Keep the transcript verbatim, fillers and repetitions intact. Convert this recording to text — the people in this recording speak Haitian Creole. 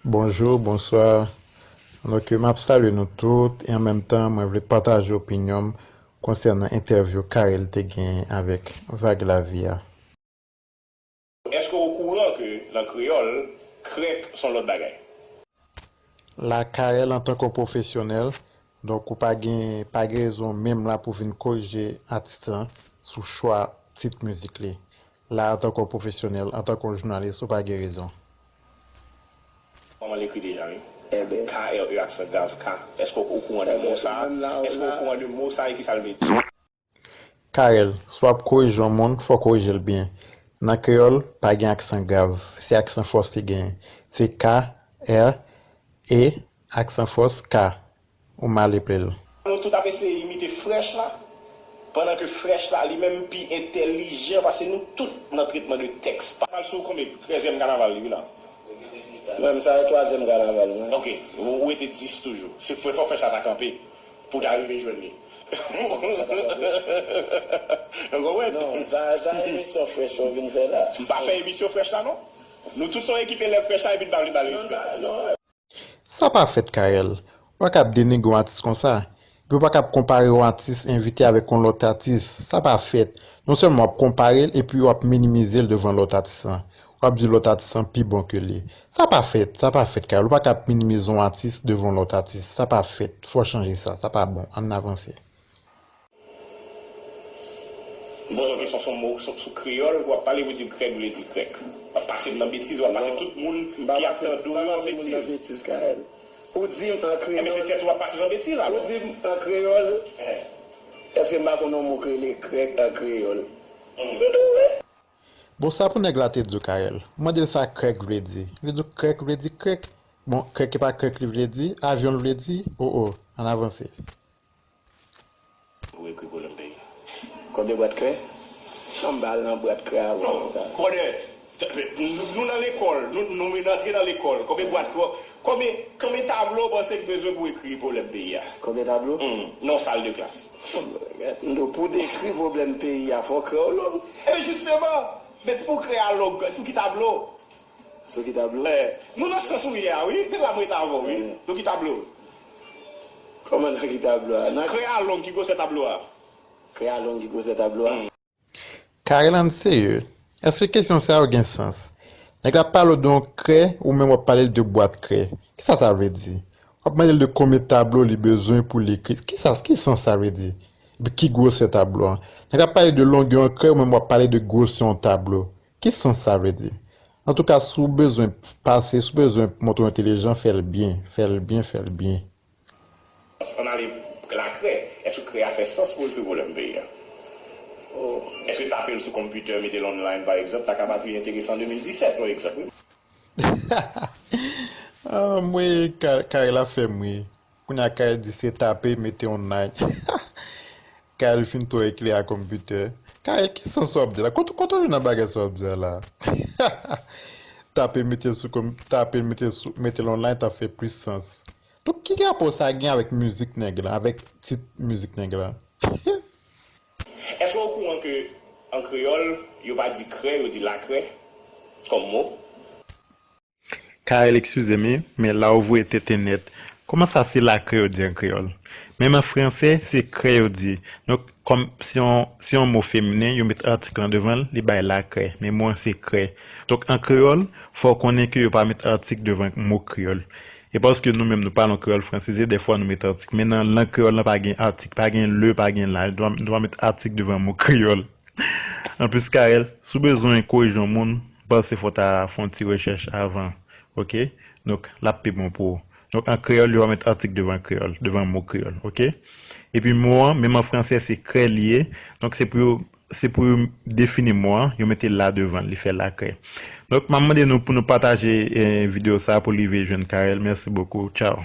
Bonjou, bonswa. Donk, m ap salye nou tout e an menm tan, mwen vle pataje opinyon m konsènan entèvyou Carel te gen avèk Vag Lavi a. Èske w okouran ke nan kreyòl, krèk se yon lòt bagay? La, Carel, antanke yon pwofesyonèl, donk ou pa gen, pa gen rezon menm la pou vin korije atis lan sou chwa tit mizik li. La, antanke yon pwofesyonèl, antanke yon jounalis, ou pa gen rezon. Kòman l ekri deja, wi? K R E aksan grav, K. Èske w okouran de mo sa a? Èske w okouran de mo sa a e kisa l vle di? Carel, si w ap korije yon moun, fò w korije l byen. Nan kreyòl, pa gen aksan grav. Se aksan fòs ki genyen. Se K R E, aksan fòs, K. Ou mal eple l. Nou tout ap eseye imite Fresh la, pandan ke Fresh la, li menm, pi entèlijan pase nou tout nan tretman de tèks. Al sou konbyen? Trèzyèm kanaval li, wi la. Menm sa, se twazyèm kanaval, wi. Ok, ou, ou rete dis toujou. Se fò, fò Fresh la ta kanpe pou w ta rive jwenn li. Ou konprann? Non, sa, sa emisyon Fresh yo vin fè la. M pa fè emisyon Fresh la, non. Nou tout se yon ekip elèv Fresh la, epi n pa vle ba l respè. Sa pa fèt, Carel. Ou pa kab denigre yon atis konsa. Epi ou pa kab konpare yon atis envite avèk yon lòt atis. Sa pa fèt. Non sèlman w ap konpare l, epi w ap minimize l devan lòt atis lan. W ap di lòt atis lan pi bon ke li. Sa pa fèt, sa pa fèt, Carel. Ou pa kab minimize yon atis devan yon lòt atis. Sa pa fèt. Fò w chanje sa. Sa pa bon. Ann avanse. M poze w kesyon sou mo, sou, sou kreyòl, w ap pale, w di krèk, vle di krèk. W ap pase m nan betiz, w ap pase tout moun ki ap tande w yo nan betiz. Ou di m an kreyòl. Enben, se tèt ou w ap pase nan betiz, alò. Ou di m an kreyòl. Èske m pa konn yon mo k rele krèk an kreyòl? M di w wi. Bon, sa pou nèg la te di w, Carel? Ou mande l sa krèk vle di. Li di w krèk vle di krèk. Bon, krèk e pa krèk li vle di, avyon l vle di. O, o, ann avanse. Ou ekri pwoblèm peyi a. Konbyen bwat krè? Non, m pa al nan bwat krè a, non, brother. Nou, nou nan lekòl, nou, nou vin antre nan lekòl. Konbyen bwat krè? Konbyen, konbyen tablo w panse k bezwen pou ekri pwoblèm peyi a? Konbyen tablo? Hmm, nan sal de klas. M di w, pou dekri pwoblèm peyi a, fò krè w long. Enben, jisteman, men pou krè a long, sou ki tablo? Sou ki tablo? Eh, nou nan sans ou ye a, wi. Se la mwen ta avè w, wi. Sou ki tablo? Kòman nan ki tablo a? Krè a long, ki gwosè tablo a? Krè a long, ki gwosè tablo a? Carel, ann serye. Èske kesyon sa yo gen sans? Nèg la ap pale w de yon krè, ou menm w ap pale l de bwat krè. Kisa sa vle di? W ap mande l de konbyen tablo li bezwen pou l ekri. Kisa, ki sans sa vle di? Epi ki gwosè tablo a? Nèg la ap pale de longè yon krè, ou menm w ap pale de gwosè yon tablo. Ki sans sa vle di? Antouka, si w bezwen pase, si w bezwen montre w entèlijan, fè l byen, fè l byen, fè l byen. Ann ale lakrè. Èske krè a fè sans pou l ekri pwoblèm peyi a? Èske tape l sou konpitè, mete l online, pa egzanp, ta ka pa pi enteresan de mil disèt, yon egzanp, wi. Ah, mwen, Ka-, Carel ap fè m ri. Kounye a Carel di se tape mete online. Carel fin twò eklere ak konpitè. Carel, ki sans w ap di la? Kote, kote w jwenn nan bagay sa w ap di a la? Tape mete sou konm-, tape mete sou, mete l online, t ap fè plis sans. Donk, ki rapò sa gen avèk mizik nèg la, avèk tit mizik nèg la? Èske w okouran ke an kreyòl, yo pa di krè, yo di lakrè kòm mo? Carel, eskize m, men la ou voye tenten nèt. Kòman sa se lakrè yo di an kreyòl? Menm an fransè, se krè yo di. Donk, kòm se yon, se yon mo feminen, yo met atik lan devan l, li bay lakrè. Men mo an se krè. Donk, an kreyòl, fò w konnen ke yo pa met atik devan mo kreyòl. E paske nou menm nou pale yon kreyòl fransize, dèfwa nou met atik. Men nan lang kreyòl lan pa gen atik, pa gen le, pa gen la. Nou pa, nou pa met atik devan mo kreyòl. Anplis, Carel, si w bezwen korije yon moun, m panse fò w ta fè yon ti rechèch avan, oke? Donk, l ap pi bon pou ou. Donk, an kreyòl, yo pa met atik devan kreyòl, devan mo kreyòl, oke? Epi mo an, menm an fransè, se krè li ye. Donk, se pou yo, se pou yo defini mo an, yo mete la devan l, li fè lakrè. Donk, m ap mande nou pou nou pataje, eh, videyo sa a pou l rive jwenn Carel. Mèsi bokou. Tchaw.